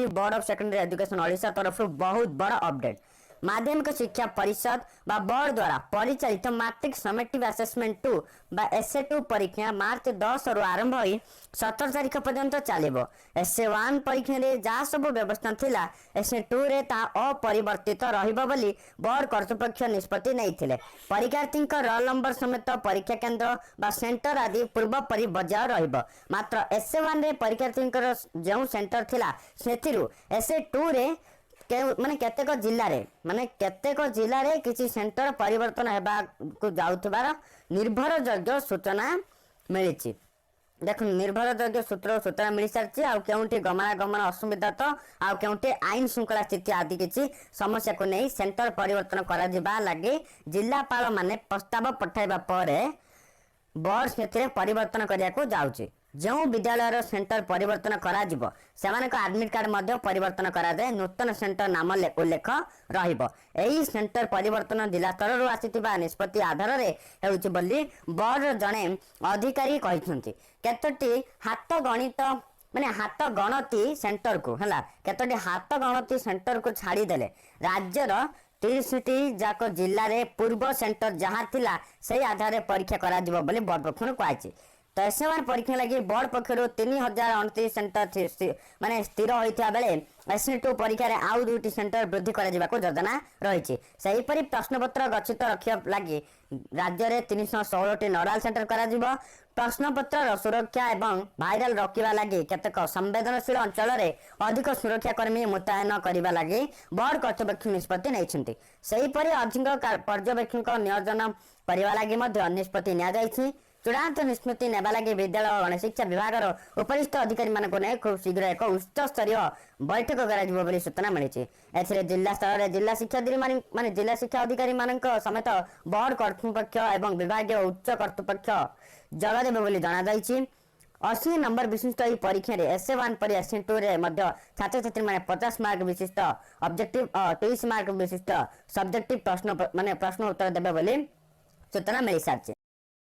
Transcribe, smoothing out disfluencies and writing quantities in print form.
Board of secondary education Odisha ତରଫରୁ ବହୁତ ବଡ଼ ଅପଡେଟ୍। ମାଧ୍ୟମିକ ଶିକ୍ଷା ପରିଷଦ ବା ବୋର୍ଡ ଦ୍ୱାରା ପରିଚାଳିତ ମାଟ୍ରିକ ସମେଟିଭ୍ ଆସେସମେଣ୍ଟ 2 ବା ଏସ୍ଏ 2 ପରୀକ୍ଷା ମାର୍ଚ୍ଚ 10ରୁ ଆରମ୍ଭ ହୋଇ 17 ତାରିଖ ପର୍ଯ୍ୟନ୍ତ ଚାଲିବ। ଏସ୍ଏ 1 ପରୀକ୍ଷାରେ ଯାହା ସବୁ ବ୍ୟବସ୍ଥା ଥିଲା, ଏସ୍ଏ 2ରେ ତାହା ଅପରିବର୍ତ୍ତିତ ରହିବ ବୋଲି ବୋର୍ଡ କର୍ତ୍ତୃପକ୍ଷ ନିଷ୍ପତ୍ତି ନେଇଥିଲେ। ପରୀକ୍ଷାର୍ଥୀଙ୍କ ରୋଲ ନମ୍ବର ସମେତ ପରୀକ୍ଷା କେନ୍ଦ୍ର ବା ସେଣ୍ଟର ଆଦି ପୂର୍ବପରି ବଜାୟ ରହିବ। ମାତ୍ର ଏସ୍ଏ 1ରେ ପରୀକ୍ଷାର୍ଥୀଙ୍କର ଯେଉଁ ସେଣ୍ଟର ଥିଲା, ସେଥିରୁ ଏସ୍ଏ 2ରେ କେଉଁ ମାନେ କେତେକ ଜିଲ୍ଲାରେ କିଛି ସେଣ୍ଟର ପରିବର୍ତ୍ତନ ହେବାକୁ ଯାଉଥିବାର ନିର୍ଭରଯୋଗ୍ୟ ସୂଚନା ମିଳିଛି। ଦେଖନ୍ତୁ, ନିର୍ଭରଯୋଗ୍ୟ ସୂତ୍ର ସୂଚନା ମିଳିସାରିଛି। ଆଉ କେଉଁଠି ଗମନାଗମନ ଅସୁବିଧା ତ ଆଉ କେଉଁଠି ଆଇନ ଶୃଙ୍ଖଳା ସ୍ଥିତି ଆଦି କିଛି ସମସ୍ୟାକୁ ନେଇ ସେଣ୍ଟର ପରିବର୍ତ୍ତନ କରାଯିବା ଲାଗି ଜିଲ୍ଲାପାଳମାନେ ପ୍ରସ୍ତାବ ପଠାଇବା ପରେ ବୋର୍ଡ ସେଥିରେ ପରିବର୍ତ୍ତନ କରିବାକୁ ଯାଉଛି। ଯେଉଁ ବିଦ୍ୟାଳୟର ସେଣ୍ଟର ପରିବର୍ତ୍ତନ କରାଯିବ, ସେମାନଙ୍କ ଆଡମିଟ୍ କାର୍ଡ ମଧ୍ୟ ପରିବର୍ତ୍ତନ କରାଯାଇ ନୂତନ ସେଣ୍ଟର ନାମ ଉଲ୍ଲେଖ ରହିବ। ଏହି ସେଣ୍ଟର ପରିବର୍ତ୍ତନ ଜିଲ୍ଲା ସ୍ତରରୁ ଆସିଥିବା ନିଷ୍ପତ୍ତି ଆଧାରରେ ହେଉଛି ବୋଲି ବୋର୍ଡର ଜଣେ ଅଧିକାରୀ କହିଛନ୍ତି। କେତୋଟି ହାତ ଗଣିତ ମାନେ ହାତ ଗଣତି ସେଣ୍ଟରକୁ ହେଲା, କେତୋଟି ହାତ ଗଣତି ସେଣ୍ଟରକୁ ଛାଡ଼ିଦେଲେ ରାଜ୍ୟର 30ଟି ଯାକ ଜିଲ୍ଲାରେ ପୂର୍ବ ସେଣ୍ଟର ଯାହା ଥିଲା, ସେଇ ଆଧାରରେ ପରୀକ୍ଷା କରାଯିବ ବୋଲି ବୋର୍ଡ ପକ୍ଷରୁ କୁହାଯାଇଛି। ତ ଏସ୍ଏ 1 ପରୀକ୍ଷା ଲାଗି ବୋର୍ଡ ପକ୍ଷରୁ 3029 ସେଣ୍ଟର ମାନେ ସ୍ଥିର ହୋଇଥିବା ବେଳେ ଏସ୍ଏ 2 ପରୀକ୍ଷାରେ ଆଉ ଦୁଇଟି ସେଣ୍ଟର ବୃଦ୍ଧି କରାଯିବାକୁ ଯୋଜନା ରହିଛି। ସେହିପରି ପ୍ରଶ୍ନପତ୍ର ଗଚ୍ଛିତ ରଖିବା ଲାଗି ରାଜ୍ୟରେ 316ଟି ନୋଡାଲ ସେଣ୍ଟର କରାଯିବ। ପ୍ରଶ୍ନପତ୍ରର ସୁରକ୍ଷା ଏବଂ ଭାଇରାଲ ରୋକିବା ଲାଗି କେତେକ ସମ୍ବେଦନଶୀଳ ଅଞ୍ଚଳରେ ଅଧିକ ସୁରକ୍ଷା କର୍ମୀ ମୁତୟନ କରିବା ଲାଗି ବୋର୍ଡ କର୍ତ୍ତୃପକ୍ଷ ନିଷ୍ପତ୍ତି ନେଇଛନ୍ତି। ସେହିପରି ଅଧିକ ପର୍ଯ୍ୟବେକ୍ଷକ ନିୟୋଜନ କରିବା ଲାଗି ମଧ୍ୟ ନିଷ୍ପତ୍ତି ନିଆଯାଇଛି। ଚୂଡ଼ାନ୍ତ ନିଷ୍ପତ୍ତି ନେବା ଲାଗି ବିଦ୍ୟାଳୟ ଓ ଗଣଶିକ୍ଷା ବିଭାଗର ଉପରିସ୍ଥ ଅଧିକାରୀମାନଙ୍କୁ ନେଇ ଖୁବ୍ ଶୀଘ୍ର ଏକ ଉଚ୍ଚସ୍ତରୀୟ ବୈଠକ କରାଯିବ ବୋଲି ସୂଚନା ମିଳିଛି। ଏଥିରେ ଜିଲ୍ଲା ସ୍ତରରେ ଜିଲ୍ଲା ଶିକ୍ଷା ମାନେ ଜିଲ୍ଲା ଶିକ୍ଷା ଅଧିକାରୀମାନଙ୍କ ସମେତ ବୋର୍ଡ କର୍ତ୍ତୃପକ୍ଷ ଏବଂ ବିଭାଗୀୟ ଉଚ୍ଚ କର୍ତ୍ତୃପକ୍ଷ ଯୋଗ ଦେବେ ବୋଲି ଜଣାଯାଇଛି। 80 ନମ୍ବର ବିଶିଷ୍ଟ ଏହି ପରୀକ୍ଷାରେ ଏସ୍ଏ 1 ପରି ଏସ୍ଏ 2ରେ ମଧ୍ୟ ଛାତ୍ରଛାତ୍ରୀମାନେ 50 ମାର୍କ ବିଶିଷ୍ଟ ଅବଜେକ୍ଟିଭ ଓ 30 ମାର୍କ ବିଶିଷ୍ଟ ସବଜେକ୍ଟିଭ ପ୍ରଶ୍ନ ମାନେ ପ୍ରଶ୍ନ ଉତ୍ତର ଦେବେ ବୋଲି ସୂଚନା ମିଳିସାରିଛି।